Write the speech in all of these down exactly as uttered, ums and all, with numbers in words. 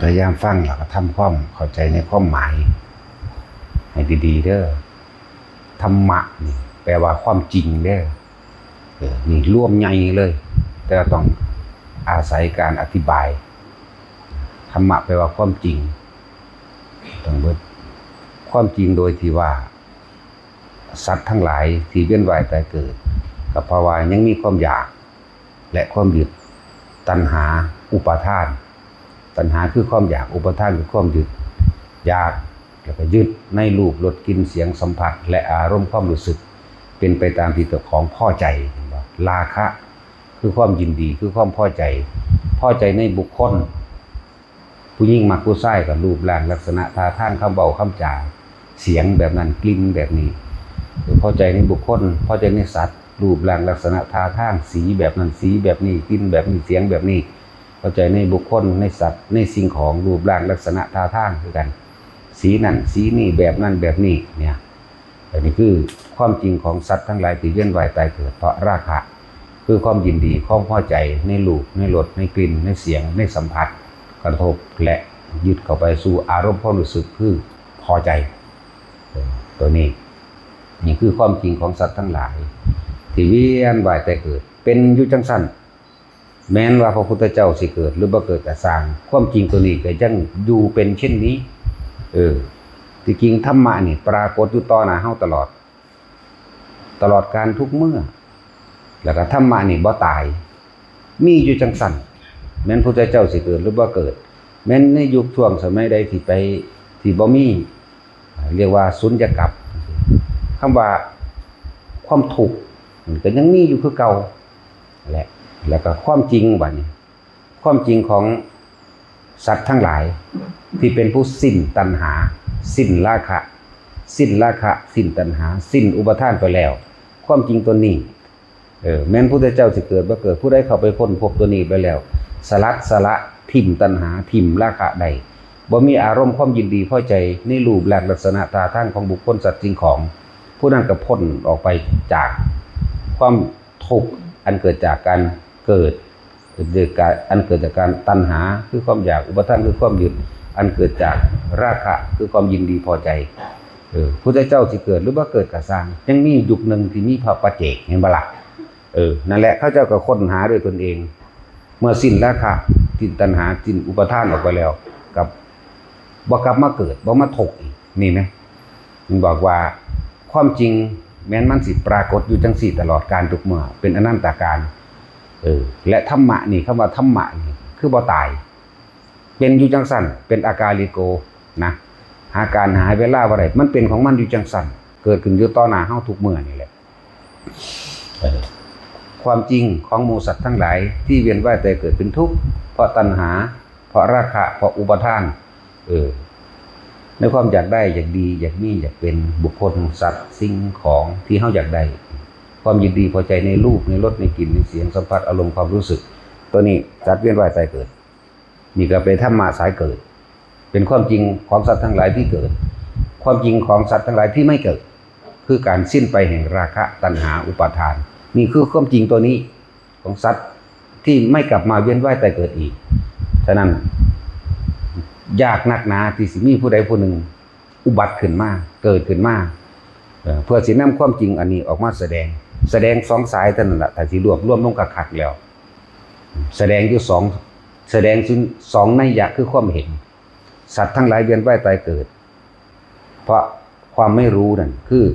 พยายามฟังแล้วก็ทำความเข้าใจในความหมายให้ดีๆเด้อ ธรรมะนี่แปลว่าความจริงเด้อ เออ นี่รวมใหญ่เลย แต่ว่าต้องอาศัยการอธิบาย ธรรมะแปลว่าความจริง ต้องเบิดความจริงโดยที่ว่า สัตว์ทั้งหลายที่เวียนว่ายตายเกิด ก็เพราะว่ายังมีความอยาก และความยึด ตัณหา อุปาทาน ตัณหาคือความอยาก อุปาทานคือความยึด อยากแล้วก็ยึดในรูป รส กลิ่น เสียง สัมผัส และอารมณ์ความรู้สึก เป็นไปตามที่เจ้าของพอใจ เห็นบ่ ราคะคือความยินดี คือความพอใจ พอใจในบุคคล ผู้หญิงมักผู้ชายก็รูปร่างลักษณะท่าทาง คำเว้าคำจา เสียงแบบนั้น กลิ่นแบบนี้ พอใจในบุคคล พอใจในสัตว์ รูปร่างลักษณะท่าทาง สีแบบนั้น สีแบบนี้ กลิ่นแบบนี้ เสียงแบบนี้ พอใจในบุคคล ในสัตว์ ในสิ่งของ รูปร่างลักษณะท่าทางคือกัน สีนั่นสีนี่ แบบนั้นแบบนี้เนี่ย อันนี้คือความจริงของสัตว์ทั้งหลายที่เวียนว่ายตายเกิด เพราะราคะคือความยินดี ความพอใจในรูป ในรส ในกลิ่น ในเสียง ในสัมผัส กระทบและยึดเข้าไปสู่อารมณ์ความรู้สึกคือพอใจ เออ ตัวนี้ นี่คือความจริงของสัตว์ทั้งหลาย ที่เวียนว่ายตายเกิด เป็นอยู่จังซั่น แม้นว่าพระพุทธเจ้าสิเกิดหรือบ่เกิดก็ซ่าง ความจริงตัวนี้ก็ยังอยู่เป็นเช่นนี้ เออ ที่จริงธรรมะนี่ปรากฏอยู่ต่อหน้าเฮาตลอด ตลอดกาลทุกเมื่อ แล้วก็ธรรมะนี่บ่ตาย มีอยู่จังซั่น แม้นพุทธเจ้าสิเกิดหรือบ่เกิด แม้นในยุคช่วงสมัยใดที่ไป ที่บ่มี เรียกว่าสุญญากาศ คำว่าความทุกข์มันก็ยังมีอยู่คือเก่า และ แล้วก็ความจริงบัดนี้ ความจริงของสัตว์ทั้งหลาย ที่เป็นผู้สิ้นตัณหา สิ้นราคะ สิ้นราคะ สิ้นตัณหา สิ้นอุปาทานไปแล้ว ความจริงตัวนี้ เออ แม้นพุทธเจ้าสิเกิดบ่เกิด ผู้ใดเข้าไปค้นพบตัวนี้ไปแล้ว สลัดสละ ถิ่มตัณหา ถิ่มราคะได้ บ่มีอารมณ์ความยินดีพอใจในรูปร่างลักษณะท่าทางของบุคคลสัตว์สิ่งของ ผู้นั้นก็พ้นออกไปจากความทุกข์อันเกิดจากการเกิด เกิดจากการ อันเกิดจากการตัณหา คือความอยาก อุปาทาน คือความยึด อันเกิดจากราคะ คือความยินดีพอใจ เออ พุทธเจ้าสิเกิดหรือบ่เกิดก็ซ่าง ยังมียุคหนึ่งที่มีพระปัจเจก เห็นบ่ล่ะ เออ นั่นแหละ เขาเจ้าก็ค้นหาด้วยตนเอง เมื่อสิ้นราคะ สิ้นตัณหา สิ้นอุปาทานออกไปแล้ว กับบ่กลับมาเกิด บ่มาทุกข์อีก นี่ไหม มันบอกว่าความจริงแม้นมันสิปรากฏอยู่จังซี่ตลอดกาลทุกเมื่อ เป็นอนันตกาล เออ และธรรมะนี่ คำว่าธรรมะนี่ คือบ่ตาย เป็นอยู่จังซั่น เป็นอากาลิโก นะ หาการหาเวลาบ่ได้ มันเป็นของมันอยู่จังซั่น เกิดขึ้นอยู่ต่อหน้าเฮาทุกเมื่อนี่แหละ เออ ความจริงของหมู่สัตว์ทั้งหลายที่เวียนว่ายตายเกิดเป็นทุกข์ เพราะตัณหา เพราะราคะ เพราะอุปาทาน เออ ในความอยากได้ อยากดี อยากมี อยากเป็น บุคคล สัตว์ สิ่งของที่เฮาอยากได้ ความยินดีพอใจในรูป ในรส ในกลิ่น ในเสียง สัมผัส อารมณ์ ความรู้สึก ตัวนี้สัตว์เวียนว่ายตายเกิด นี่ก็เป็นธรรมะสายเกิด เป็นความจริงของสัตว์ทั้งหลายที่เกิด ความจริงของสัตว์ทั้งหลายที่ไม่เกิด คือการสิ้นไปแห่งราคะ ตัณหา อุปาทาน นี่คือความจริงตัวนี้ ของสัตว์ที่ไม่กลับมาเวียนว่ายตายเกิดอีก ฉะนั้น ยากนักหนาที่สิมีผู้ใดผู้หนึ่งอุบัติขึ้นมา เกิดขึ้นมา เอ่อ เพื่อสินำความจริงอันนี้ออกมาแสดง แสดงสองสายเท่านั้นละ ถ้าสิรวบรวมลงคักๆแล้ว แสดงอยู่สอง แสดงซึ่งสองนัยยะคือความเห็น สัตว์ทั้งหลายเวียนว่ายตายเกิด เพราะความไม่รู้นั่นคือ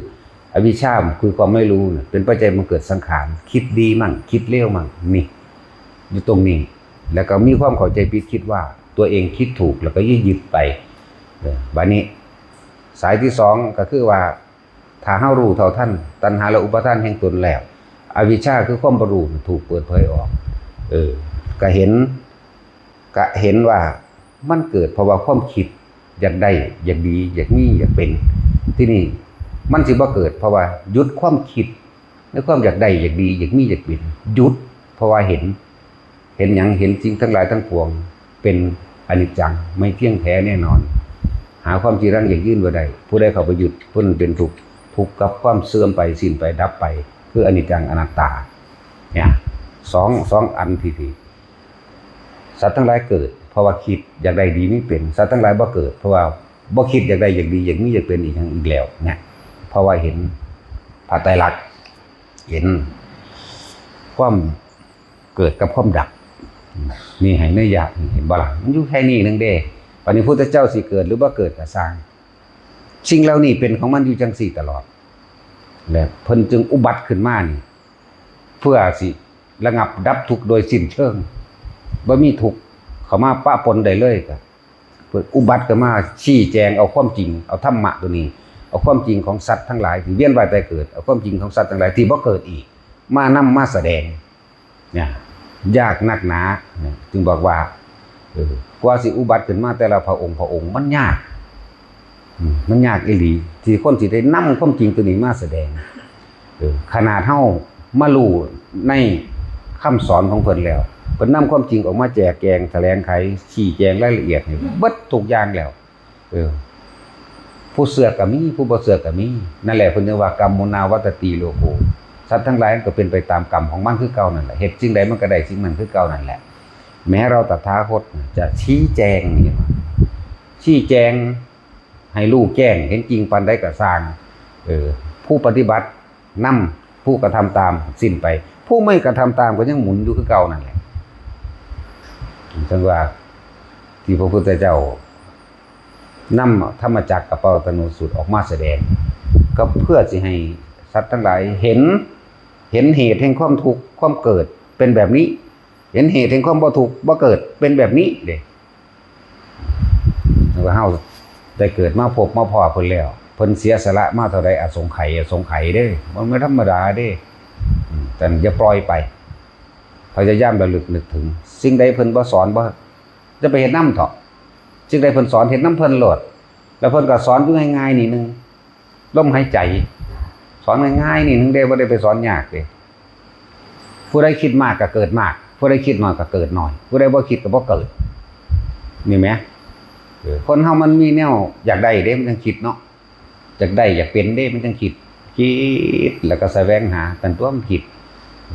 อวิชชา คือความไม่รู้น่ะ เป็นปัจจัยมันเกิดสังขาร คิดดีมั่ง คิดเลวมั่ง นี่ อยู่ตรงนี้ แล้วก็มีความเข้าใจผิดคิดว่าตัวเองคิดถูก แล้วก็ยึดไป เออ บัดนี้ สายที่สองก็คือว่า ถ้าเฮารู้เท่าทันตัณหาและอุปาทานแห่งตนแล้ว อวิชชาคือความบ่รู้ถูกเปิดเผยออก เออ ก็เห็น ก็เห็นว่ามันเกิดเพราะว่าความคิดอยากได้ อยากดี อยากมี อยากเป็น ที่นี่มันสิบ่เกิด เพราะว่าหยุดความคิดในความอยากได้ อยากดี อยากมี อยากเป็น หยุด เพราะว่าเห็น เห็นหยัง เห็นสิ่งทั้งหลายทั้งปวงเป็นอนิจจัง ไม่เที่ยงแท้แน่นอน หาความจีรังยั่งยืนบ่ได้ ผู้ใดเข้าไปยึด ผู้นั้นเป็นทุกข์ ทุกข์กับความเสื่อมไป สิ้นไป ดับไป คืออนิจจังอนัตตา เนี่ย สอง สองอันที่ที่สัตว์ทั้งหลายเกิด เพ ราะว่าคิดอยากได้ดีมีเป็น สัตว์ทั้งหลายบ่เกิด เพราะว่าบ่คิดอยากได้อยากดีอยากมีอยากเป็นอีหยังอีกแล้วเนี่ย เพราะว่าเห็นพระไตรลักษณ์ เห็นความเกิดกับความดับ นี่ให้นัยยะ เห็นบ่ล่ะ มันอยู่แค่นี้หนึ่งเด้ บัดนี้พุทธเจ้าสิเกิดหรือบ่เกิดก็ซ่าง สิ่งเหล่านี้เป็นของมันอยู่จังซี่ตลอด และเพิ่นจึงอุบัติขึ้นมานี่ เพื่อสิระงับดับทุกข์โดยสิ้นเชิง บ่มีทุกข์เข้ามาปะปนได้เลย ก็เพิ่นอุบัติขึ้นมาชี้แจงเอาความจริง เอาธรรมะตัวนี้ เอาความจริงของสัตว์ทั้งหลายที่เวียนว่ายตายเกิด เอาความจริงของสัตว์ทั้งหลายที่บ่เกิดอีก มานำมาแสดง เนี่ย ยากนักหนา เนี่ย จึงบอกว่า เออ กว่าสิอุบัติขึ้นมาแต่ละพระองค์พระองค์มันยาก อืม มันยากอีหลี ที่คนสิได้นำความจริงตัวนี้มาแสดง เออ ขนาดเฮามารู้ในคำสอนของเพิ่นแล้ว เพิ่นนำความจริงออกมาแจกแจง แถลงไข ชี้แจงรายละเอียดให้เบิดทุกอย่างแล้ว เออ ผู้เชื่อก็มี ผู้บ่เชื่อก็มี นั่นแหละเพิ่นเรียกว่ากรรมมุนาวัตตีโลโก สัตว์ทั้งหลายมันก็เป็นไปตามกรรมของมันคือเก่านั่นแหละ เฮ็ดสิ่งใดมันก็ได้สิ่งนั้นคือเก่านั่นแหละ แม้เราตถาคตจะชี้แจงนี่ ชี้แจงให้รู้แจ้งเห็นจริงปานใดก็ซ่าง เออ ผู้ปฏิบัตินำ ผู้กระทำตามสิ้นไป ผู้ไม่กระทำตามก็ยังหมุนอยู่คือเก่านั่นแหละ จังว่าที่พระพุทธเจ้านำธรรมจักรกัปปวัตตนสูตรออกมาแสดง ก็เพื่อสิให้สัตว์ทั้งหลายเห็น เห็นเหตุแห่งความทุกข์ความเกิดเป็นแบบนี้ เห็นเหตุแห่งความบ่ทุกข์บ่เกิดเป็นแบบนี้เด้ ว่าเฮาได้เกิดมาพบมาพ้อเพิ่นแล้ว เพิ่นเสียสละมาเท่าใด อสงไขย อสงไขยเด้ มันไม่ธรรมดาเด้ อืม แต่อย่าปล่อยไป พยายามระลึกนึกถึง สิ่งใดเพิ่นบ่สอน บ่ จะไปเฮ็ดนำเถาะ สิ่งใดเพิ่นสอนเฮ็ดนำเพิ่นโลด แล้วเพิ่นก็สอนอยู่ง่ายๆนี่หนึ่ง ลมหายใจ สอนง่ายๆนี่หนึ่งเด้ บ่ได้ไปสอนยากเด้ ผู้ใดคิดมากก็เกิดมาก ผู้ใดคิดน้อยก็เกิดน้อย ผู้ใดบ่คิดก็บ่เกิด นี่แหม เออ คนเฮามันมีแนวอยากได้เด้ มันจังคิดเนาะ อยากได้อยากเป็นเด้ มันจังคิด คิดแล้วก็แสวงหา กันตัวมันคิด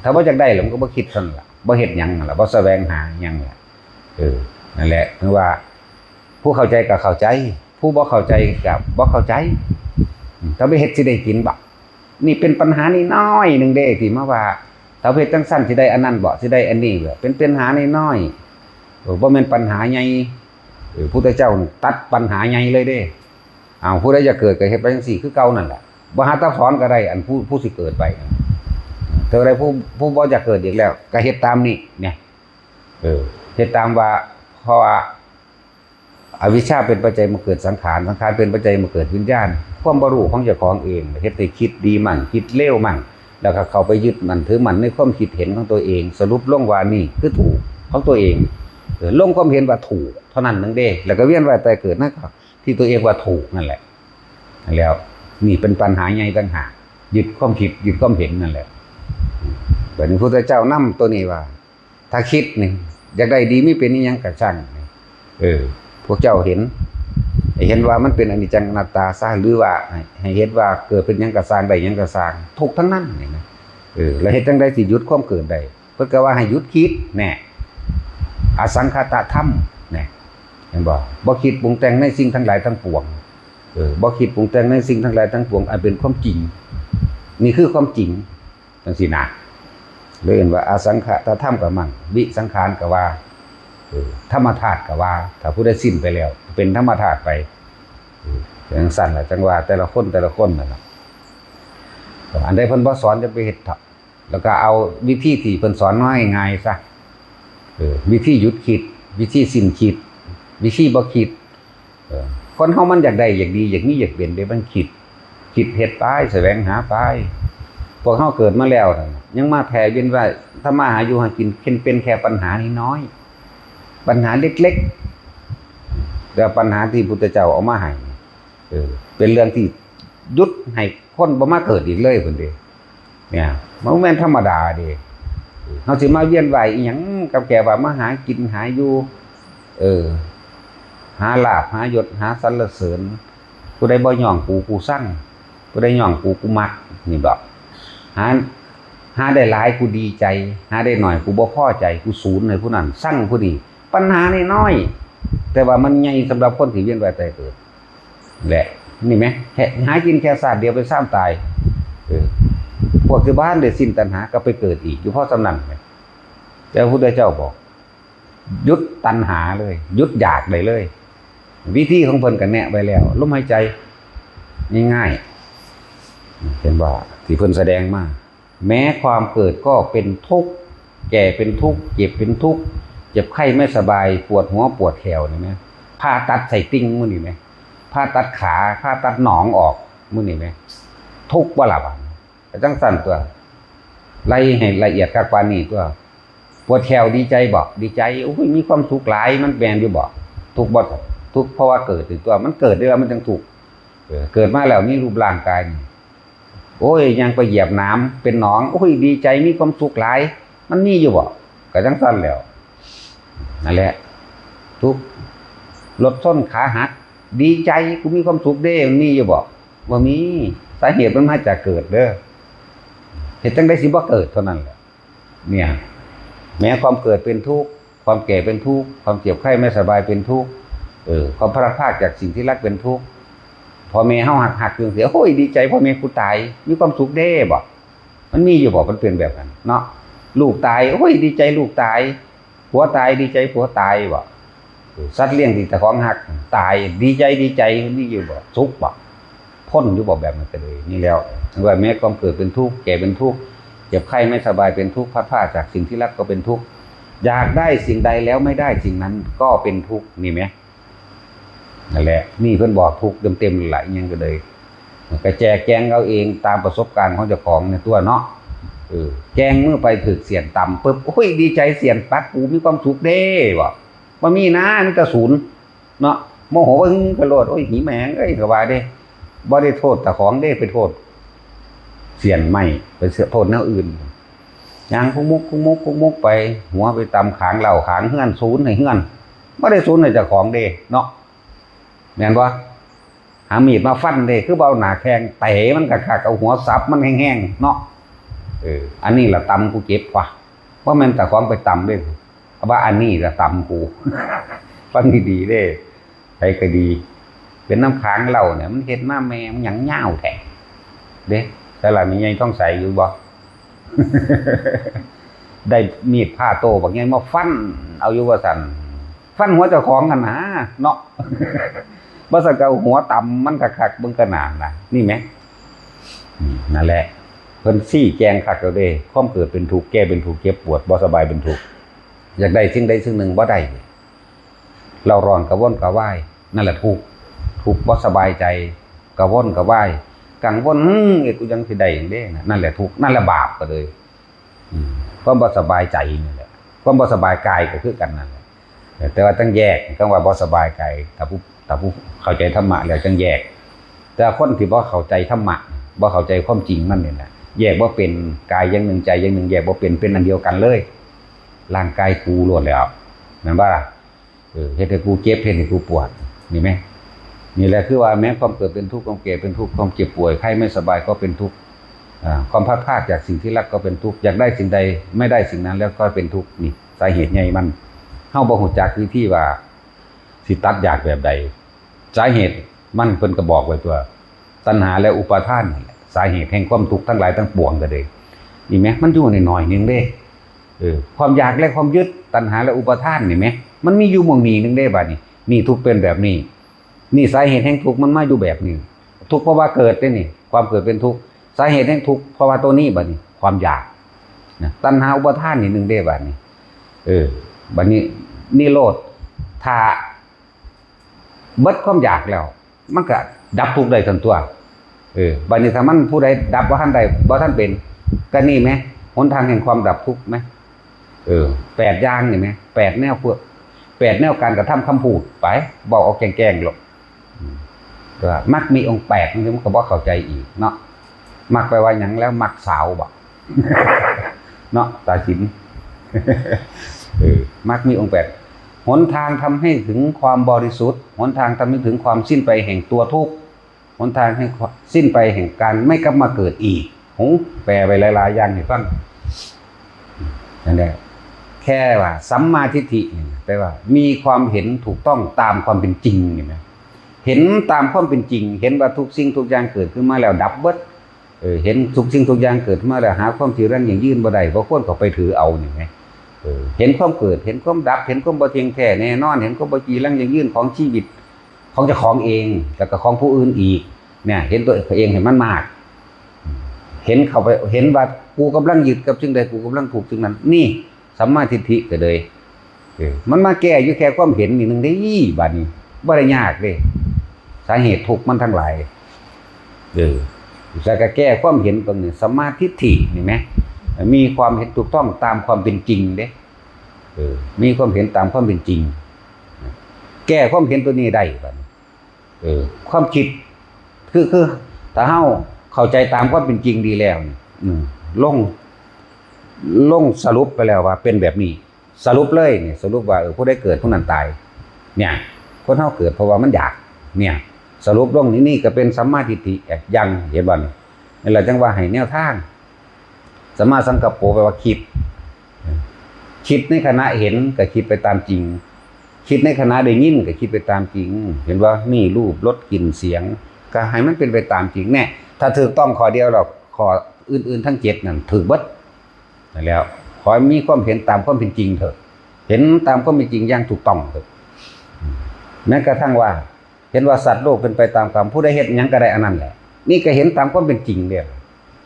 ถ้าบ่อยากได้แล้วมันก็บ่คิดเท่านั้นล่ะ บ่เฮ็ดหยังนั่นล่ะ บ่แสวงหาหยังล่ะ เออ นั่นแหละ คือว่า ผู้เข้าใจก็เข้าใจ ผู้บ่เข้าใจก็บ่เข้าใจ อืม ถ้าไปเฮ็ดสิได้กินบ่ นี่เป็นปัญหานี่น้อยหนึ่งเด้ ที่มาว่า ถ้าเฮ็ดจังซั่นสิได้อันนั้นบ่ สิได้อันนี้บ่ เป็นปัญหานี่น้อย เออ บ่แม่นปัญหาใหญ่ เออ พุทธเจ้าตัดปัญหาใหญ่เลยเด้ อ้าว ผู้ใดอยากเกิดก็เฮ็ดไปจังซี่คือเก่านั่นแหละ บ่หาตักถอนก็ได้ อันผู้ ผู้สิเกิดไป เท่าใดผู้ ผู้บ่อยากเกิดอีกแล้ว ก็เฮ็ดตามนี้เนี่ย เออ เฮ็ดตามว่า เพราะว่า อวิชชาเป็นปัจจัยมาเกิดสังขาร สังขารเป็นปัจจัยมาเกิดวิญญาณ ความบ่รู้ของเจ้าของเอง เฮ็ดให้คิดดีมั่ง คิดเลวมั่ง แล้วก็เข้าไปยึดมั่นถือมั่นในความคิดเห็นของตัวเอง สรุปลงว่านี่คือถูกของตัวเอง เออ ลงความเห็นว่าถูกเท่านั้นหนึ่งเด้ แล้วก็เวียนว่ายตายเกิดนั่นก็ที่ตัวเองว่าถูกนั่นแหละ แล้วนี่เป็นปัญหาใหญ่ต่างหาก ยึดความคิด ยึดความเห็นนั่นแหละ บัดนี้พุทธเจ้านำตัวนี้ว่า ถ้าคิดนี่ อยากได้ดีมีเป็นอีหยังก็ช่าง เออ พวกเจ้าเห็น ให้เห็นว่ามันเป็นอนิจจังอนัตตาซะ หรือว่าให้ ให้เห็นว่าเกิดเป็นหยังก็ช่าง ได้หยังก็ช่าง ทุกข์ทั้งนั้นนี่นะ เออ แล้วเฮ็ดจั่งใดสิหยุดความเกิดได้ เพิ่นก็ว่าให้หยุดคิดแน่ อสังขตธรรมแน่ เห็นบ่ บ่คิดปรุงแต่งในสิ่งทั้งหลายทั้งปวง เออ บ่คิดปรุงแต่งในสิ่งทั้งหลายทั้งปวง อันเป็นความจริง นี่คือความจริง จังซี่นะ เลยเอิ้นว่าอสังขตธรรมก็มั่ง วิสังขารก็ว่า เออ ธรรมธาตุก็ว่า ถ้าผู้ใดสิ้นไปแล้ว เป็นธรรมธาตุไป เออ จังซั่นล่ะ จังว่าแต่ละคนแต่ละคนนั่นล่ะ อันใดเพิ่นบ่สอนจะไปเฮ็ดเถาะ แล้วก็เอาวิธีที่เพิ่นสอนมาง่ายๆซะ เออ วิธีหยุดคิด วิธีสิ้นคิด วิธีบ่คิด เออ คนเฮามันอยากได้ อยากดี อยากมี อยากเป็นเด้ มันคิด คิดเฮ็ดไป แสวงหาไป พวกเฮาเกิดมาแล้วนั่นน่ะ ยังมาแผ่เวียนว่าย ทำมาหาอยู่หากิน เป็น เป็นแค่ปัญหาน้อยๆ ปัญหาเล็กๆ แต่ปัญหาที่พุทธเจ้าเอามาให้ เออ เป็นเรื่องที่หยุดให้คนบ่มาเกิดอีกเลยพุ้นเด้ เนี่ย มันบ่แม่นธรรมดาเด้ เฮาสิมาเวียนว่ายอีหยังกับแก่ว่ามาหากินหาอยู่ เออ หาลาภหายศหาสรรเสริญ ผู้ใดบ่ย่องกูกูซัง ผู้ใดย่องกูกูมัก นี่บอก หา หาได้หลายกูดีใจ หาได้น้อยกูบ่พอใจ กูสูนให้ผู้นั้น ซังผู้นี้ ปัญหาน้อย แต่ว่ามันใหญ่สำหรับคนที่เวียนว่ายตายเกิดแหละ นี่ไหม แค่หากินแค่ชาติเดียวไปซ้ำตาย เออ พวกที่บ้านได้สิ้นตัณหาก็ไปเกิดอีก อยู่เพราะสำนันไหม แต่พระพุทธเจ้าบอก หยุดตัณหาเลย หยุดอยากได้เลย วิธีของเพิ่นก็แนะไว้แล้ว ลมหายใจ ง่ายๆ เห็นบ่ ที่เพิ่นแสดงมา แม้ความเกิดก็เป็นทุกข์ แก่เป็นทุกข์ เจ็บเป็นทุกข์ เจ็บไข้ไม่สบาย ปวดหัวปวดแขวนี่นะ ผ่าตัดไส้ติ่งมื้อนี้ไหม ผ่าตัดขา ผ่าตัดหนองออกมื้อนี้ไหม ทุกข์บ่ล่ะบัดนี้ ก็จั่งซั่นตัว ไล่ให้ละเอียดคักปานนี้ตัว ปวดแขวดีใจบ่ ดีใจ โอ้ย มีความสุขหลาย มันแม่นอยู่บ่ ทุกข์บ่ ทุกข์เพราะว่าเกิดนี่ตัว มันเกิดได้แล้วมันจั่งทุกข์ เออ เกิดมาแล้วมีรูปร่างกายนี่ โอ้ย ยังไปเหยียบหนามเป็นหนอง โอ้ย ดีใจ มีความสุขหลาย มันมีอยู่บ่ ก็จั่งซั่นแหล้ว นั่นแหละ ทุกข์ รถชนขาหัก ดีใจ กูมีความสุขเด้ มันมีอยู่บ่ บ่มี สาเหตุมันมาจากเกิดเด้อ เฮ็ดจั่งใดสิบ่เกิดเท่านั้นแหละ เนี่ย แม้ความเกิดเป็นทุกข์ ความแก่เป็นทุกข์ ความเจ็บไข้ไม่สบายเป็นทุกข์ เออ ความพลัดพรากจากสิ่งที่รักเป็นทุกข์ พ่อแม่เฮาหักๆ จั่งซี้ โอ้ย ดีใจพ่อแม่กูตาย มีความสุขเด้บ่ มันมีอยู่บ่ มันเป็นแบบนั้นเนาะ ลูกตาย โอ้ย ดีใจลูกตาย ผัวตาย ดีใจผัวตายบ่ เออ สัตว์เลี้ยงที่เจ้าของหักตาย ดีใจ ดีใจ มันมีอยู่บ่ สุขบ่ พ้นอยู่บ่ แบบนั้นก็เลย นี่แล้ว ว่าแม้ความเกิดเป็นทุกข์ แก่เป็นทุกข์ เจ็บไข้ไม่สบายเป็นทุกข์ พลัดพรากจากสิ่งที่รักก็เป็นทุกข์ อยากได้สิ่งใดแล้วไม่ได้สิ่งนั้นก็เป็นทุกข์ นี่ไหม นั่นแหละ นี่เพิ่นบอกทุกข์เต็มๆ หลายอย่างก็เลย ก็แจกแจงเอาเองตามประสบการณ์ของเจ้าของในตัวเนาะ เออ แจงมือไปถืกเสี้ยนต่ำปุ๊บ โอ้ย ดีใจเสี้ยนปักกูมีความสุขเด้บ่ บ่มีนะ มีแต่ศูนย์เนาะ โมโห อึ้งกระโลด โอ้ย หีแหมงเอ้ย ก็ว่าเด้ บ่ได้โทษเจ้าของเด้ ไปโทษเสี้ยนไม้ ไปโทษแนวอื่น ย่างคุกมุกคุกมุกคุกมุกไป หัวไปตำขางเหล้าขางเฮือน ศูนย์ให้เฮือน บ่ได้ศูนย์ให้เจ้าของเด้เนาะ แม่นบ่ หามีดมาฟันเด้ คือบ่เอาหน้าแข้งเตะมันคักๆ เอาหัวสับมันแฮงๆ เนาะ เออ อันนี้ล่ะตำกูเจ็บว่ะ บ่แม่นเจ้าของไปตำเด้ ว่าอันนี้ล่ะตำกู ฟังดีๆ เด้ ไผก็ดี เป็นน้ำขางเหล้าเนี่ย มันเฮ็ดมาแม่มันหยังยาวแท้ เด้ ใส่ละมีใหญ่ท้องใสอยู่บ่ ได้มีดผ่าโต้บักใหญ่มาฟัน เอาอยู่ว่าซั่น ฟันหัวเจ้าของหั่นนะเนาะ บ่ซั่นก็เอาหัวตำมันคักๆ เบิ่งก็น่านะ นี่แหม อืม นั่นแหละ เพิ่นชี้แจงคักแล้วเด้ ความเกิดเป็นทุกข์ แก่เป็นทุกข์ เจ็บปวด บ่สบายเป็นทุกข์ อยากได้สิ่งใดสิ่งหนึ่งบ่ได้ เร่าร้อนกระวนกระวาย นั่นแหละทุกข์ ทุกข์บ่สบายใจ กระวนกระวาย กังวล "อืม เอ๊ะ กูยังสิได้หยังเด้" นะ นั่นแหละทุกข์ นั่นแหละบาปก็เลย อืม ความบ่สบายใจนี่แหละ ความบ่สบายกายก็คือกันนั่นแหละ แต่ว่าต้องแยก คำว่าบ่สบายกาย ถ้าผู้ ถ้าผู้เข้าใจธรรมะแล้วจั่งแยก แต่คนที่บ่เข้าใจธรรมะ บ่เข้าใจความจริงมันนี่แหละ แยกบ่เป็น กายอย่างหนึ่ง ใจอย่างหนึ่ง แยกบ่เป็น เป็นอันเดียวกันเลย ร่างกายกูโลดแล้ว แม่นบ่ล่ะ เออ เฮ็ดให้กูเจ็บ เฮ็ดให้กูปวด นี่แหม นี่แหละคือว่าแม้ความเกิดเป็นทุกข์ ความแก่เป็นทุกข์ ความเจ็บป่วย ไข้ไม่สบายก็เป็นทุกข์ อ่า ความพลัดพรากจากสิ่งที่รักก็เป็นทุกข์ อยากได้สิ่งใดไม่ได้สิ่งนั้นแล้วก็เป็นทุกข์ นี่สาเหตุใหญ่มัน เฮาบ่ฮู้จักวิธีว่าสิตัดอยากแบบใด สาเหตุมันเพิ่นก็บอกไว้ตัว ตัณหาและอุปาทานนี่แหละ สาเหตุแห่งความทุกข์ทั้งหลายทั้งปวงก็เลย นี่แหม มันอยู่น้อยๆ หนึ่งเด้ เออ ความอยากและความยึด ตัณหาและอุปาทานนี่แหม มันมีอยู่หม่องนี้หนึ่งเด้ บัดนี้ นี่ทุกข์เป็นแบบนี้ นี่สาเหตุแห่งทุกข์มันมาอยู่แบบนี้ ทุกข์เพราะว่าเกิดเด้นี่ ความเกิดเป็นทุกข์ สาเหตุแห่งทุกข์เพราะว่าตัวนี้ บัดนี้ ความอยาก นะ ตัณหาอุปาทานนี่หนึ่งเด้ บัดนี้ เออ บัดนี้ นิโรธ ถ้า เบิดความอยากแล้ว มันก็ดับทุกข์ได้ทันตัว เออ บัดนี้ถ้ามันผู้ใดดับบ่ทันได้ บ่ทันเป็น ก็นี่แหม หนทางแห่งความดับทุกข์แหม เออ แปดอย่างนี่แหม แปดแนวพวก แปดแนวการกระทำคำพูด ไป เว้าเอาแกล้งๆ โลด อืม แต่ว่ามรรคมีองค์แปดนี่มันก็บ่เข้าใจอีกเนาะ มรรคแปลว่าหยัง แล้วมรรคสาวบ่ เนาะ ตาสิน เออ มรรคมีองค์แปด หนทางทำให้ถึงความบริสุทธิ์ หนทางทำให้ถึงความสิ้นไปแห่งตัวทุกข์ หนทางให้สิ้นไปแห่งการไม่กลับมาเกิดอีก โห แปลไปหลายๆ อย่างให้ฟัง นั่นแหละ แค่ว่าสัมมาทิฏฐินี่แปลว่ามีความเห็นถูกต้องตามความเป็นจริงนี่นะ เห็นตามความเป็นจริง เห็นว่าทุกสิ่งทุกอย่างเกิดขึ้นมาแล้วดับเบิด เออ เห็นทุกสิ่งทุกอย่างเกิดมาแล้วหาความจีรังยั่งยืนบ่ได้ บ่ควรเข้าไปถือเอานี่ไง เออ เห็นความเกิด เห็นความดับ เห็นความบ่เที่ยงแท้แน่นอน เห็นความบ่จีรังยั่งยืนของชีวิต ของเจ้าของเอง แล้วก็ของผู้อื่นอีก เนี่ย เห็นตัวเองให้มันมาก เห็นเข้าไป เห็นว่ากูกำลังยึดกับสิ่งใด กูกำลังผูกสิ่งนั้น นี่สัมมาทิฏฐิก็เลย เออ มันมาแก้อยู่แค่ความเห็นนี่หนึ่งได้ บัดนี้บ่ได้ยากเด้ สาเหตุทุกข์มันทั้งหลาย เออ แล้วก็แก้ความเห็นตรงนี้ สัมมาทิฏฐินี่ไหม มีความเห็นถูกต้องตามความเป็นจริงเด้ เออ มีความเห็นตามความเป็นจริง แก้ความเห็นตัวนี้ได้บัดนี้ เออ ความคิด คือ คือ ถ้าเฮาเข้าใจตามความเป็นจริงดีแล้วนี่ อืม ลง ลงสรุปไปแล้วว่าเป็นแบบนี้ สรุปเลยนี่ สรุปว่า เออ ผู้ใดเกิดผู้นั้นตาย เนี่ย คนเฮาเกิดเพราะว่ามันอยาก เนี่ย สรุปลงนี่ นี่ก็เป็นสัมมาทิฏฐิอย่าง เห็นบ่นี่ นี่แหละจั่งว่าให้แนวทาง สัมมาสังกัปโปแปลว่าคิด คิดในขณะเห็นก็คิดไปตามจริง คิดในขณะได้ยินก็คิดไปตามจริง เห็นว่ามีรูป รส กลิ่น เสียง ก็ให้มันเป็นไปตามจริงแน่ ถ้าถูกต้องข้อเดียวแล้ว ข้ออื่นๆทั้งเจ็ดนั่นถูกเบิด นั่นแหล้ว ขอให้มีความเห็นตามความเป็นจริงเถอะ เห็นตามความเป็นจริงอย่างถูกต้องเถอะ แม้กระทั่งว่า เห็นว่าสัตว์โลกเป็นไปตามกรรม ผู้ใดเฮ็ดหยังก็ได้อันนั้นแหละ นี่ก็เห็นตามความเป็นจริงเด้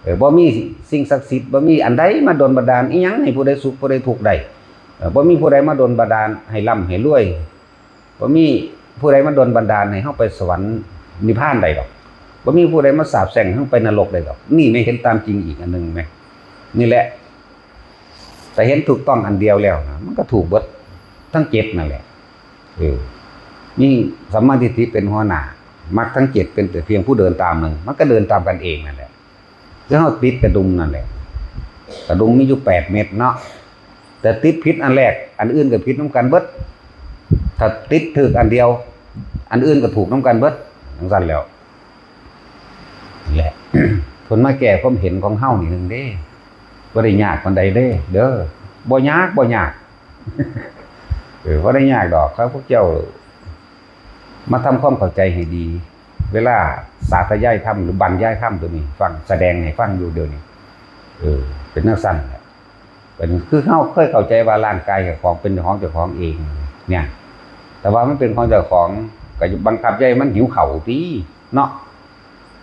เออ บ่มีสิ่งศักดิ์สิทธิ์ บ่มีอันใดมาดลบันดาลอิหยังให้ผู้ใดสุขผู้ใดทุกข์ได้ เออ บ่มีผู้ใดมาดลบันดาลให้ร่ำให้รวย บ่มีผู้ใดมาดลบันดาลให้เฮาไปสวรรค์นิพพานได้ดอก บ่มีผู้ใดมาสาปแช่งให้เฮาไปนรกได้ดอก นี่แม่นเห็นตามจริงอีกอันหนึ่งแม่น นี่แหละ แต่เห็นถูกต้องอันเดียวแล้วนะ มันก็ถูกเบิดทั้งเจ็ดนั่นแหละ เออ นี่สัมมาทิฏฐิเป็นหัวหน้า มรรคทั้งเจ็ดเป็นแต่เพียงผู้เดินตามหนึ่ง มันก็เดินตามกันเองนั่นแหละ คือเฮาติดกระดุมนั่นแหละ กระดุมมีอยู่แปดเม็ดเนาะ แต่ติดผิดอันแรก อันอื่นก็ผิดนำกันเบิด ถ้าติดถูกอันเดียว อันอื่นก็ถูกนำกันเบิด จั่งซั้นแหล้ว แหละ เพิ่นมาแก้ความเห็นของเฮานี่หนึ่งเด้ บ่ได้ยากปานใดเด้ เด้อ บ่ยาก บ่ยาก เออ บ่ได้ยากดอก ข้าพวกเจ้า มาทำความเข้าใจให้ดี เวลาสาธยายธรรมหรือบรรยายธรรมตัวนี้ ฟัง แสดงให้ฟังอยู่เดี๋ยวนี้ เออ เป็นจั่งซั้นแหละ เป็น คือเฮาเคยเข้าใจว่าร่างกายเจ้าของเป็นของเจ้าของเอง เนี่ย แต่ว่ามันเป็นของเจ้าของ ก็บังคับอย่าให้มันหิวข้าวติ เนาะ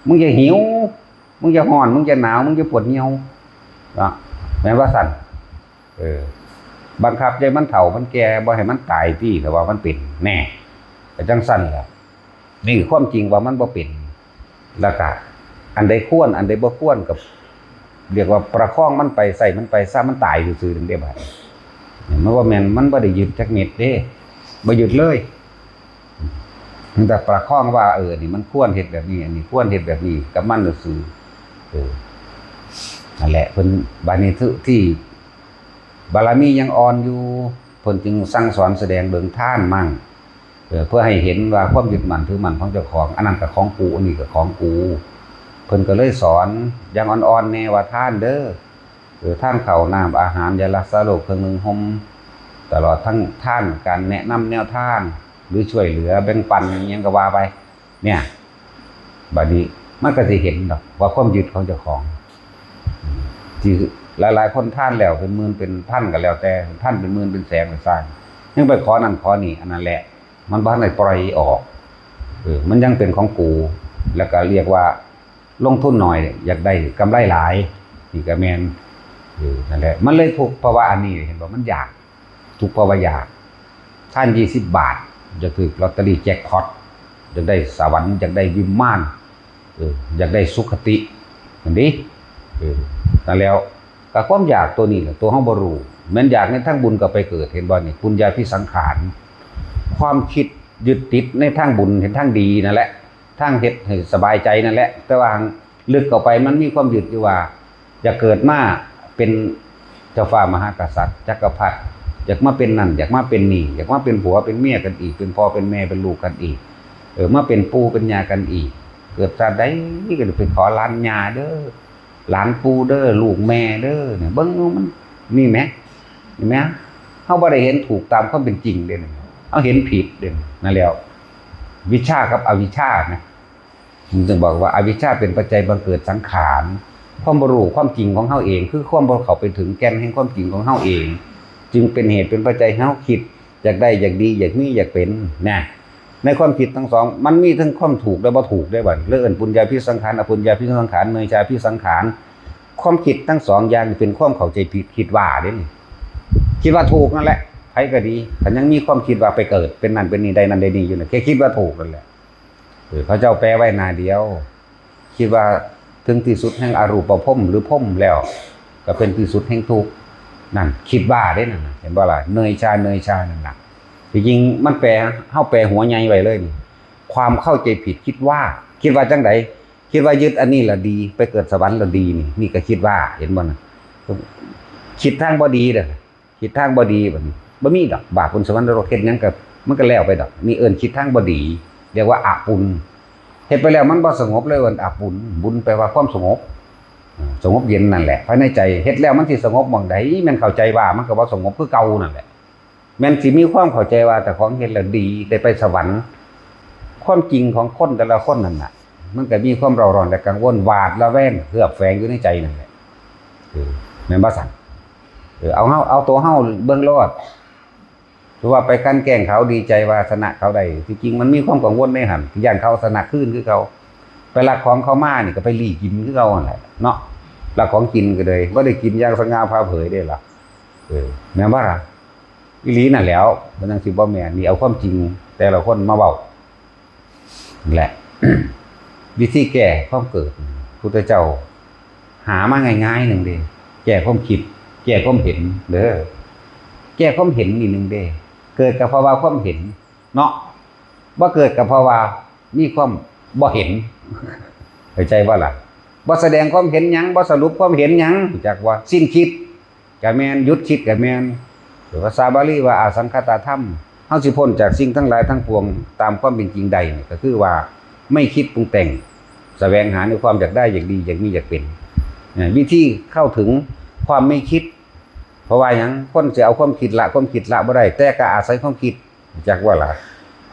มึงอย่าหิว มึงอย่าฮ้อน มึงอย่าหนาว มึงอย่าปวดเหี่ยว เนาะ แม่นว่าซั่น เออ บังคับอย่าให้มันเฒ่ามันแก่ บ่ให้มันตายติ แต่ว่ามันเป็น แน่ ก็จั่งซั้นแหละ นี่คือความจริงว่ามันบ่เป็น แล้วก็อันใดควร อันใดบ่ควรก็เรียกว่าประคองมันไป ใช้มันไป ซะมันตายซื่อๆ นั่นเด้บัดนี้ มันบ่แม่น มันบ่ได้ยึดจักเม็ดเด้ บ่ยึดเลย มันแต่ประคองว่า เออ นี่มันควรเฮ็ดแบบนี้ อันนี้ควรเฮ็ดแบบนี้ กับมันซื่อๆ เออ นั่นแหละ เพิ่น บัดนี้ที่ บารมียังอ่อนอยู่ เพิ่นจึงสั่งสอนแสดงเบิ่งทานมั่ง เออ เพื่อให้เห็นว่าความยึดมั่นถือมั่นของเจ้าของ อันนั้นก็ของกู อันนี้ก็ของกู เพิ่นก็เลยสอนอย่างอ่อนๆแน่ว่าทานเด้อ เออ ทานข้าวน้ำอาหาร ยารักษาโรค เครื่องนึ่งห่ม ตลอดทั้งทานการแนะนำแนวทาง หรือช่วยเหลือแบ่งปันอิหยังก็ว่าไป เนี่ย บัดนี้มันก็สิเห็นดอกว่าความยึดของเจ้าของ ที่หลายๆคนทานแล้วเป็นหมื่นเป็นพันก็แล้วแต่ ทานเป็นหมื่นเป็นแสนก็ซ่าง ยังไปขอนั่นขอนี่ อันนั้นแหละ มันบ่ทันได้ปล่อยออก เออ มันยังเป็นของกู แล้วก็เรียกว่าลงทุนน้อยอยากได้กำไรหลาย นี่ก็แม่น เออ นั่นแหละ มันเลยทุกข์เพราะว่าอันนี้ เห็นบ่ มันอยาก ทุกข์เพราะว่าอยาก ทานยี่สิบบาท อยากถืกลอตเตอรี่แจ็คพอต อยากได้สวรรค์ อยากได้วิมาน เออ อยากได้สุคติ นั่นดิ เออ นั่นแล้ว ก็ความอยากตัวนี้แหละ ตัวเฮาบ่รู้ แม่นอยากในทางบุญก็ไปเกิด เห็นบ่นี่ ปุญญาภิสังขาร ความคิดยึดติดในทางบุญ เห็นทางดีนั่นแหละ ทางเฮ็ดให้สบายใจนั่นแหละ แต่ว่าลึกเข้าไปมันมีความยึดอยู่ว่า อยากเกิดมาเป็นเจ้าฟ้ามหากษัตริย์ จักรพรรดิ อยากมาเป็นนั่น อยากมาเป็นนี่ อยากมาเป็นผัวเป็นเมียกันอีก เป็นพ่อเป็นแม่เป็นลูกกันอีก เออ มาเป็นปู่เป็นย่ากันอีก เกิดชาติใดก็ไปขอหลานย่าเด้อ หลานปู่เด้อ ลูกแม่เด้อ เนี่ย เบิ่งมัน นี่แหม นี่แหม เฮาบ่ได้เห็นถูกตามความเป็นจริงเด้ เฮาเห็นผิดเด้ นั่นแหล้ว วิชชากับอวิชชานะ มันจึงบอกว่าอวิชชาเป็นปัจจัยบังเกิดสังขาร ความบ่รู้ความจริงของเฮาเอง คือความบ่เข้าไปถึงแก่นแห่งความจริงของเฮาเอง จึงเป็นเหตุเป็นปัจจัยให้เฮาคิด อยากได้ อยากดี อยากมี อยากเป็น นะ ในความคิดทั้งสอง มันมีทั้งความถูกและบ่ถูกได้บัด เรื่องปุญญาภิสังขาร อปุญญาภิสังขาร เนยชาภิสังขาร ความคิดทั้งสองอย่างเป็นความเข้าใจผิด คิดว่าเด้นี่ คิดว่าถูกนั่นแหละ ใครก็ดี ถ้ายังมีความคิดว่าไปเกิด เป็นนั่นเป็นนี่ ได้นั่นได้นี่อยู่นะ แค่คิดว่าถูกนั่นแหละ เออ เขาเจ้าแปลไว้หน้าเดียว คิดว่าถึงที่สุดแห่งอรูปภพหรือภพแล้ว ก็เป็นที่สุดแห่งทุกข์ นั่น คิดว่าเด้นั่นน่ะ เห็นบ่ล่ะ เนยชา เนยชา นั่นน่ะ ที่จริงมันแปล เฮาแปลหัวใหญ่ไว้เลยนี่ ความเข้าใจผิด คิดว่า คิดว่าจังใด คิดว่ายึดอันนี้ละดี ไปเกิดสวรรค์ละดีนี่ นี่ก็คิดว่า เห็นบ่น่ะ คิดทางบ่ดีเด้อ คิดทางบ่ดีบัดนี้ บ่มีดอก บาปบุญสวรรค์นรก เฮ็ดหยังก็ มันก็แล้วไปดอก นี่เอิ้นคิดทางบ่ดี เรียกว่าอปุญ เฮ็ดไปแล้วมันบ่สงบเลย เอิ้นอปุญ บุญแปลว่าความสงบ อ่า สงบเย็นนั่นแหละ ภายในใจ เฮ็ดแล้วมันสิสงบหม่องใด แม่นเข้าใจว่ามันก็บ่สงบคือเก่านั่นแหละ แม่นสิมีความเข้าใจว่าเจ้าของเฮ็ดแล้วดี ได้ไปสวรรค์ ความจริงของคนแต่ละคนนั่นน่ะ มันก็มีความเร่าร้อนและกังวล หวาดระแวง เคลือบแฝงอยู่ในใจนั่นแหละ เออ แม่นบ่ซั่น เออ เอาเฮา เอาตัวเฮาเบิ่งโลด หรือว่าไปกลั่นแกล้งเขา ดีใจว่าชนะเขาได้ ที่จริงมันมีความกังวลในหั่น ย้านเขาชนะคืนคือเก่า ไปลักของเขามานี่ก็ไปลี้กินคือเก่าหั่นแหละเนาะ ลักของกินก็เลย บ่ได้กินอย่างสง่าผ่าเผยเด้ล่ะ เออ แม่นบ่ล่ะ อีหลีนั่นแหล้ว มันจั่งสิบ่แม่น นี่เอาความจริงแต่ละคนมาเว้า แหละ วิธีแก้ความเกิด พุทธเจ้า หามาง่ายๆหนึ่งเด้ แก้ความคิด แก้ความเห็นเด้อ แก้ความเห็นนี่หนึ่งเด้ เกิดก็เพราะว่าความเห็น เนาะ บ่เกิดก็เพราะว่ามีความบ่เห็น เข้าใจบ่ล่ะ บ่แสดงความเห็นหยัง บ่สรุปความเห็นหยัง รู้จักว่า สิ้นคิด ก็แม่น หยุดคิดก็แม่น หรือภาษาบาลีว่าอาสังขตธรรม เฮาสิพ้นจากสิ่งทั้งหลายทั้งปวงตามความเป็นจริงได้นี่ ก็คือว่าไม่คิดปรุงแต่ง แสวงหาในความอยากได้ อยากดี อยากมี อยากเป็น นะ วิธีเข้าถึงความไม่คิด เพราะว่าหยัง คนสิเอาความคิดละ ความคิดละบ่ได้ แต่ก็อาศัยความคิด จักว่าล่ะ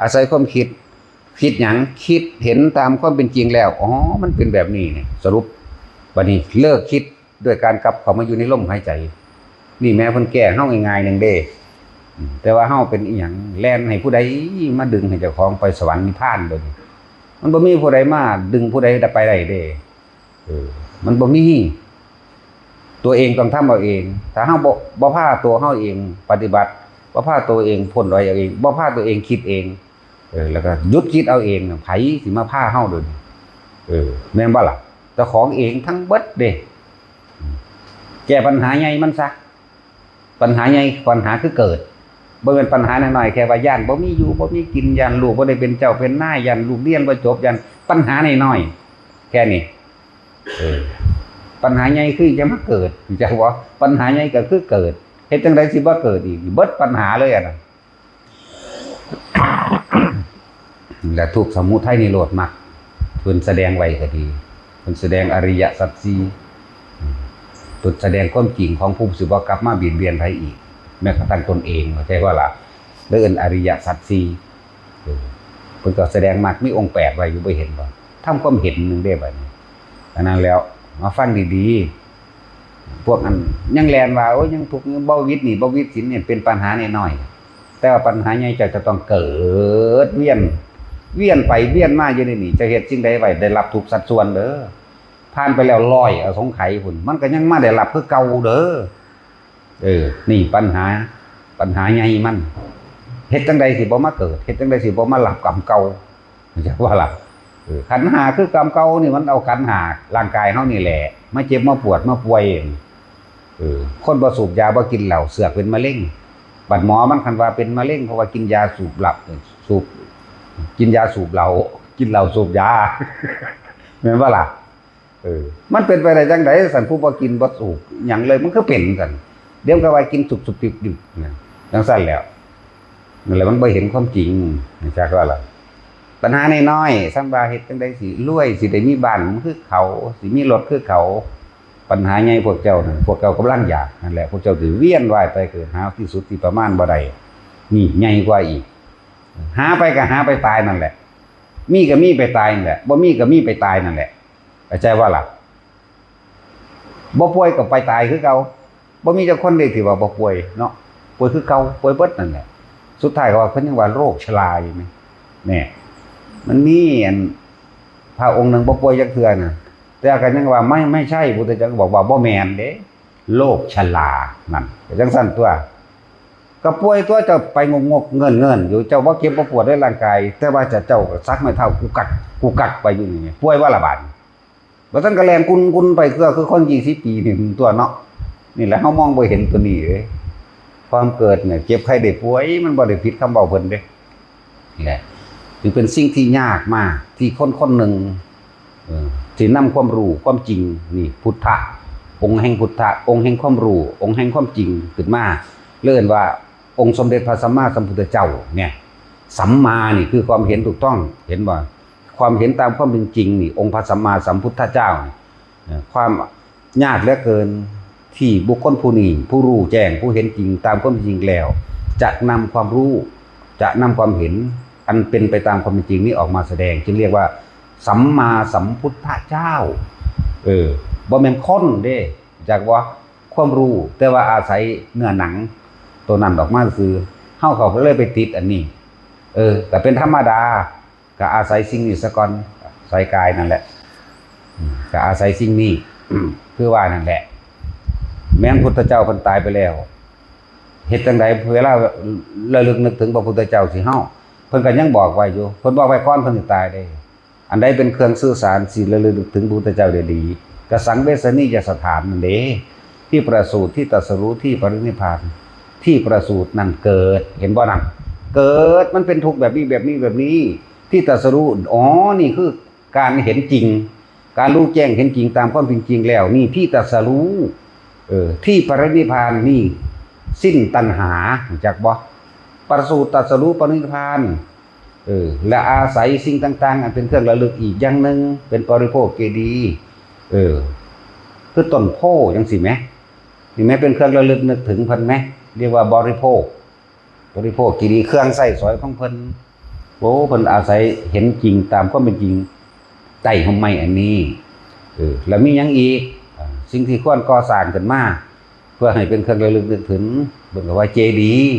อาศัยความคิด คิดหยัง คิดเห็นตามความเป็นจริงแล้ว อ๋อ มันเป็นแบบนี้นี่ สรุป บัดนี้เลิกคิดด้วยการกลับเข้ามาอยู่ในลมหายใจ นี่แม่เพิ่นแก้เฮาง่ายๆหนึ่งเด้ อืม แต่ว่าเฮาเป็นอีหยัง แล่นให้ผู้ใดมาดึงให้เจ้าของไปสวรรค์นิพพานโดยนี้ มันบ่มีผู้ใดมาดึงผู้ใดไปได้เด้ เออ มันบ่มี ตัวเองต้องทำเอาเอง ถ้าเฮาบ่ บ่พาตัวเฮาเองปฏิบัติ บ่พาตัวเองพ้นลอยเอาเอง บ่พาตัวเองคิดเอง เออ แล้วก็หยุดคิดเอาเองน่ะ ไผสิมาพาเฮาโดยนี้ เออ แม่นบ่ล่ะ เจ้าของเองทั้งเบิดเด้ แก้ปัญหาใหญ่มันซะ ปัญหาใหญ่ ปัญหาคือเกิด บ่แม่นปัญหาน้อยๆ แค่ว่าย้านบ่มีอยู่ บ่มีกิน ย้านลูกบ่ได้เป็นเจ้าเป็นนาย ย้านลูกเรียนบ่จบ ย้าน ปัญหาน้อยๆ แค่นี้ เออ ปัญหาใหญ่คือจะมาเกิด จักบ่ ปัญหาใหญ่ก็คือเกิด เฮ็ดจั่งใดสิบ่เกิดอีก เบิดปัญหาเลยอะนะ และทุกข์ สมุทัย นิโรธ มรรค เพิ่นแสดงไว้ก็ดี เพิ่นแสดงอริยสัจสี่ เพิ่นแสดงความจริงของผู้สิบ่กลับมาเบียดเบียนไผอีก แม้กระทั่งตนเอง เข้าใจบ่ล่ะ เลยเอิ้นอริยสัจสี่ เออ เพิ่นก็แสดงมรรคมีองค์แปดไว้อยู่ บ่เห็นบ่ ทำความเห็นหนึ่งเด้บัดนี้ อันนั้นแล้ว มาฟังดีๆ พวกอันยังแล่นว่า โอ้ย ยังทุกข์ ยังบ่วิตหนี้ บ่วิตสินเนี่ย เป็นปัญหาน้อยๆ แต่ว่าปัญหาใหญ่เจ้าจะต้องเกิดเวียน เวียนไปเวียนมาอยู่ในนี่ จะเฮ็ดสิ่งใดไว้ ได้รับทุกข์สัดส่วนเด้อ ผ่านไปแล้วร้อยอสงไขยพุ้น มันก็ยังมาได้รับคือเก่าเด้อ เออ นี่ปัญหา ปัญหาใหญ่มัน เฮ็ดจั่งใดสิบ่มาเกิด เฮ็ดจั่งใดสิบ่มารับกรรมเก่า จักว่าล่ะ เออ ขันธ์ห้าคือกรรมเก่านี่ มันเอาขันธ์ห้าร่างกายเฮานี่แหละ มาเจ็บมาปวดมาป่วย เออ คนบ่สูบยาบ่กินเหล้า เสือกเป็นมะเร็ง บัดหมอมันคันว่าเป็นมะเร็ง เพราะว่ากินยาสูบเหล้า สูบ กินยาสูบเหล้า กินเหล้าสูบยา แม่นบ่ล่ะ เออ มันเป็นไปได้จั่งใด ซั่น ผู้บ่กินบ่สูบหยังเลย มันคือเป็นซั่น เดี๋ยวก็ว่ากินสุบๆ ดิบๆ นะ จั่งซั่นแหล้ว นั่นแหละ มันบ่เห็นความจริง จักว่าล่ะ ปัญหาน้อยๆ ส่ำว่าเฮ็ดจั่งใดสิรวย สิได้มีบ้านคือเขา สิมีรถคือเขา ปัญหาใหญ่พวกเจ้านั่น พวกเจ้ากำลังอยากนั่นแหละ พวกเจ้าสิเวียนว่ายไปเกิดหาที่สุดที่ประมาณบ่ได้ นี่ใหญ่กว่าอีก หาไปก็หาไปตายนั่นแหละ มีก็มีไปตายนั่นแหละ บ่มีก็มีไปตายนั่นแหละ เข้าใจว่าล่ะ บ่ป่วยก็ไปตายคือเก่า บ่มีจักคนเลยที่ว่าบ่ป่วยเนาะ ป่วยคือเก่า ป่วยเบิดนั่นแหละ สุดท้ายก็ว่าเพิ่นยังว่าโรคชราอยู่นี่ แน่ มันมีอัน พระองค์หนึ่งบ่ป่วยจักเทื่อน่ะ แต่ก็ยังว่าไม่ ไม่ใช่ พุทธเจ้าก็บอกว่าบ่แม่นเด้ โรคชรานั่น ก็จังซั่นตัว ก็ป่วยตัว เจ้าไปงกๆเงินๆอยู่ เจ้าบ่เจ็บบ่ปวดในร่างกาย แต่ว่าเจ้า เจ้าสักไม้เท้ากุกกัก กุกกักไปอยู่นี่ ป่วยว่าละบาด บ่ทันก็แล่นกุนๆไปคือ คือคนยี่สิบปีนี่ตัวเนาะ นี่แหละเฮามองบ่เห็นตัวนี้เด้ ความเกิดเนี่ย เจ็บไข้ได้ป่วย มันบ่ได้ผิดคำเว้าเพิ่นเด้ นี่แหละ จึงเป็นสิ่งที่ยากมาก ที่คนคนหนึ่ง เออ ที่นำความรู้ความจริง นี่พุทธะ องค์แห่งพุทธะ องค์แห่งความรู้ องค์แห่งความจริงขึ้นมา เรียกว่าองค์สมเด็จพระสัมมาสัมพุทธเจ้าเนี่ย สัมมานี่คือความเห็นถูกต้อง เห็นบ่ ความเห็นตามความเป็นจริงนี่ องค์พระสัมมาสัมพุทธเจ้านี่ เอ่อ ความยากเหลือเกินที่บุคคลผู้นี้ ผู้รู้แจ้ง ผู้เห็นจริงตามความจริงแล้ว จะนำความรู้ จะนำความเห็นอันเป็นไปตามความเป็นจริงนี้ออกมาแสดง จึงเรียกว่าสัมมาสัมพุทธเจ้า เออ บ่แม่นคนเด้ จักว่าความรู้ แต่ว่าอาศัยเนื้อหนังตัวนั้นออกมาซื่อ เฮาเขาก็เลยไปติดอันนี้ เออ ก็เป็นธรรมดา ก็อาศัยสิ่งนี้ซะก่อน อาศัยกายนั่นแหละ อืม ก็อาศัยสิ่งนี้ คือว่านั่นแหละ แม้นพุทธเจ้าเพิ่นตายไปแล้ว เฮ็ดจั่งใดเวลาระลึกนึกถึงพระพุทธเจ้าสิเฮา เพิ่นก็ยังบอกไว้อยู่ เพิ่นบอกไว้ก่อนเพิ่นสิตายเด้ อันใดเป็นเครื่องสื่อสารสิระลึกนึกถึงพระพุทธเจ้าได้ดี ก็สังเวชนียสถานนั่นเด้ ที่ประสูติ ที่ตรัสรู้ ที่ปรินิพพาน ที่ประสูตินั่นเกิด เห็นบ่นั่น เกิด มันเป็นทุกข์แบบนี้ แบบนี้ แบบนี้ ที่ตรัสรู้ อ๋อ นี่คือการเห็นจริง การรู้แจ้งเห็นจริงตามความเป็นจริงแล้ว นี่ที่ตรัสรู้ เออ ที่ปรินิพพานนี่สิ้นตัณหา รู้จักบ่ ประสูติ ตรัสรู้ ปรินิพพาน เออ และอาศัยสิ่งต่างๆ อันเป็นเครื่องระลึกอีกอย่างหนึ่ง เป็นปริโภคเจดีย์ เออ คือต้นโพธิ์จังซี่แหม นี่แหมเป็นเครื่องระลึกนึกถึงเพิ่นแหม เรียกว่าบริโภค บริโภคเจดีย์ เครื่องใช้สอยของเพิ่น โอ้ เพิ่นอาศัยเห็นจริงตามความเป็นจริง ใต้ร่มไม้อันนี้ เออ แล้วมีหยังอีก อ่า สิ่งที่ควรก่อสร้างขึ้นมา เพื่อให้เป็นเครื่องระลึกนึกถึง เพิ่นก็ว่าเจดีย์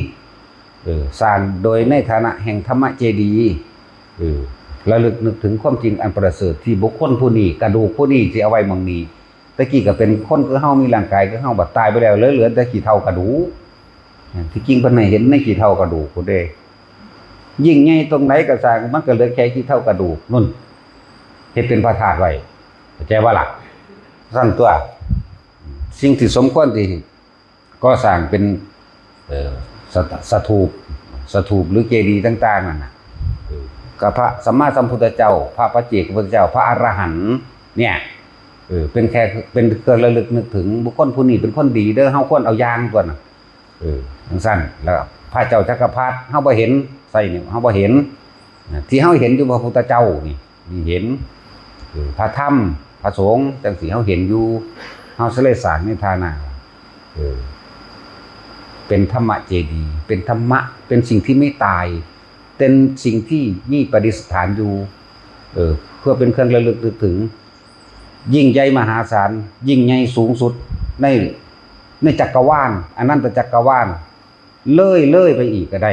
เออ สร้างโดยในฐานะแห่งธรรมเจดีย์ เออ ระลึกนึกถึงความจริงอันประเสริฐที่บุคคลผู้นี้ กระดูกผู้นี้สิเอาไว้หม่องนี้ แต่กี้ก็เป็นคนคือเฮา มีร่างกายคือเฮา บัดตายไปแล้ว เหลือ เหลือแต่ขี้เถ้ากระดูก ที่จริงเพิ่นให้เห็นในขี้เถ้ากระดูกพุ้นเด้ ยิ่งใหญ่ตรงไหนก็ซ่าง มันก็เหลือแค่ขี้เถ้ากระดูกนู่น เฮ็ดเป็นพระธาตุไว้ เข้าใจบ่ล่ะ ซั่นตัว สิ่งที่สมควรที่ก่อสร้างเป็น เอ่อ สถ- สถูป สถูปหรือเจดีย์ต่างๆ นั่นน่ะ เออ กับพระสัมมาสัมพุทธเจ้า พระปัจเจกพุทธเจ้า พระอรหันต์เนี่ย เออ เป็นแค่ เป็นเครื่องระลึกนึกถึงบุคคลผู้นี้เป็นคนดีเด้อ เฮาควรเอาอย่างก่อนน่ะ เออ จังซั่น แล้วพระเจ้าจักรพรรดิ เฮาบ่เห็น ใส่นี่ เฮาบ่เห็น นะ ที่เฮาเห็นอยู่พระพุทธเจ้านี่ นี่เห็น เออ พระธรรม พระสงฆ์ จังซี่เฮาเห็นอยู่ เฮาสิเลยสร้างในฐานะ เออ เป็นธรรมเจดีย์ เป็นธรรมะ เป็นสิ่งที่ไม่ตาย เป็นสิ่งที่มีประดิษฐานอยู่ เออ เพื่อเป็นเครื่องระลึกนึกถึง ยิ่งใหญ่มหาศาล ยิ่งใหญ่สูงสุดใน ในจักรวาล อนันตจักรวาล เลย เลยไปอีกก็ได้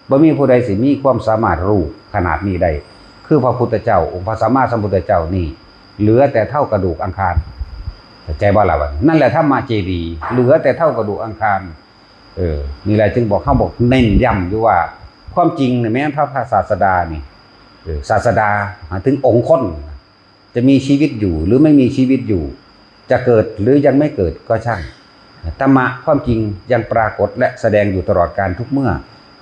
บ่มีผู้ใดสิมีความสามารถรู้ขนาดนี้ได้ คือพระพุทธเจ้า องค์พระสัมมาสัมพุทธเจ้านี่ เหลือแต่เท่ากระดูกอังคาร เข้าใจบ่ล่ะวะ นั่นแหละธรรมเจดีย์ เหลือแต่เท่ากระดูกอังคาร เออ นี่แหละจึงบอก เฮาบอกเน้นย้ำอยู่ว่า ความจริงเนี่ย แม้พระ พระศาสดานี่ เออ ศาสดา หมายถึงองค์คน จะมีชีวิตอยู่หรือไม่มีชีวิตอยู่ จะเกิดหรือยังไม่เกิดก็ช่าง ธรรมะความจริงยังปรากฏและแสดงอยู่ตลอดกาลทุกเมื่อ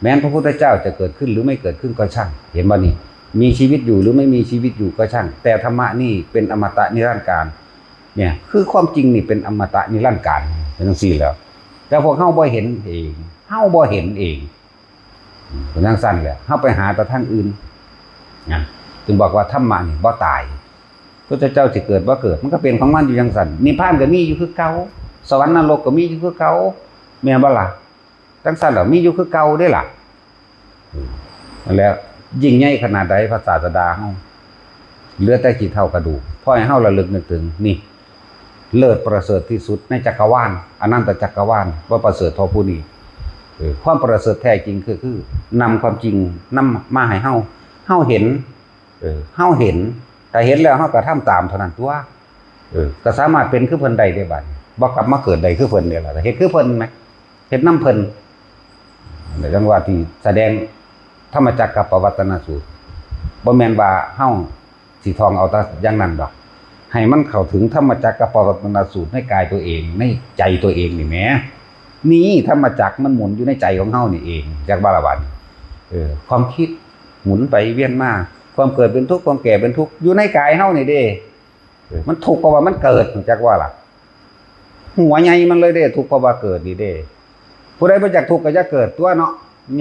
แม้นพระพุทธเจ้าจะเกิดขึ้นหรือไม่เกิดขึ้นก็ช่าง เห็นบ่นี่ มีชีวิตอยู่หรือไม่มีชีวิตอยู่ก็ช่าง แต่ธรรมะนี่เป็นอมตะนิรันดร์กาล เนี่ย คือความจริงนี่เป็นอมตะนิรันดร์กาล เป็นจังซี่แหล้ว แต่พวกเฮาบ่เห็นเอง เฮาบ่เห็นเอง เป็นจังซั่นแหละ เฮาไปหาแต่ทางอื่น นะ จึงบอกว่าธรรมะนี่บ่ตาย พระเจ้าสิเกิดบ่เกิด มันก็เป็นของมันอยู่จังซั่น นิพพานก็มีอยู่คือเก่า สวรรค์นรกก็มีอยู่คือเก่า แม่นบ่ล่ะ? จังซั่นล่ะ มีอยู่คือเก่าเด้ล่ะ นั่นแหละ ยิ่งใหญ่ขนาดใดพระศาสดาเฮา เหลือแต่ขี้เถ้าเท่ากระดูก พอให้เฮาระลึกนึกถึง นี่ เลิศประเสริฐที่สุดในจักรวาล อนันตจักรวาล บ่ประเสริฐเท่าผู้นี้ เออ ความประเสริฐแท้จริงคือ คือนำความจริงนำมาให้เฮา เฮาเห็น เออ เฮาเห็น ถ้าเห็นแล้วเฮาก็ทำตามเท่านั้นตั๊ว เออ ก็สามารถเป็นคือเพิ่นได้เด้บัดนี้ บ่กลับมาเกิดได้คือเพิ่นเด้ล่ะ เฮ็ดคือเพิ่นแหม เฮ็ดนำเพิ่น นั่นแหละจั่งว่าที่แสดงธรรมจักรกัปปวัตตนสูตร บ่แม่นว่าเฮาสิท่องเอาแต่อย่างนั้นดอก ให้มันเข้าถึงธรรมจักรกัปปวัตตนสูตรในกายตัวเอง ในใจตัวเองนี่แหม นี่ธรรมจักรมันหมุนอยู่ในใจของเฮานี่เอง จักว่าละบัดนี้ เออ ความคิดหมุนไปเวียนมา ความเกิดเป็นทุกข์ ความแก่เป็นทุกข์ อยู่ในกายเฮานี่เด้ เออ มันทุกข์เพราะว่ามันเกิด จักว่าล่ะ หัวใหญ่มันเลยเด้ ทุกข์เพราะว่าเกิดนี่เด้ ผู้ใดบ่อยากทุกข์ก็อย่าเกิดตั๊วเนาะ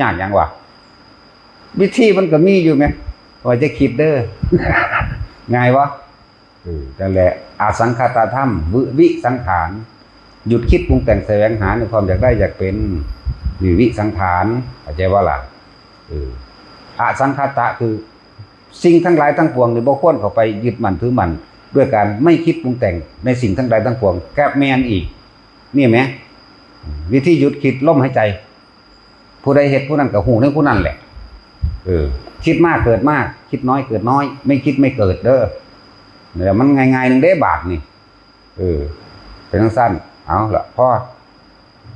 ยากหยังวะ วิธีมันก็มีอยู่แหม ว่าจะคิดเด้อ ง่ายวะ เออ นั่นแหละ อสังขตธรรม วิ วิสังขาร หยุดคิดปรุงแต่งแสวงหาในความอยากได้อยากเป็น นี่วิสังขาร เข้าใจบ่ล่ะ เออ อสังขตะคือ สิ่งทั้งหลายทั้งปวงนี่บ่ควรเข้าไปยึดมั่นถือมั่น ด้วยการไม่คิดปรุงแต่งในสิ่งทั้งหลายทั้งปวง ก็แม่นอีก นี่แหม วิธีหยุดคิด ลมหายใจ ผู้ใดเฮ็ดผู้นั้นก็ฮู้ในผู้นั้นแหละ เออ คิดมากเกิดมาก คิดน้อยเกิดน้อย ไม่คิดไม่เกิดเด้อ เนี่ย มันง่ายๆหนึ่งเด้บาทนี่ เออ เป็นจั่งซั่น เอาละ พอ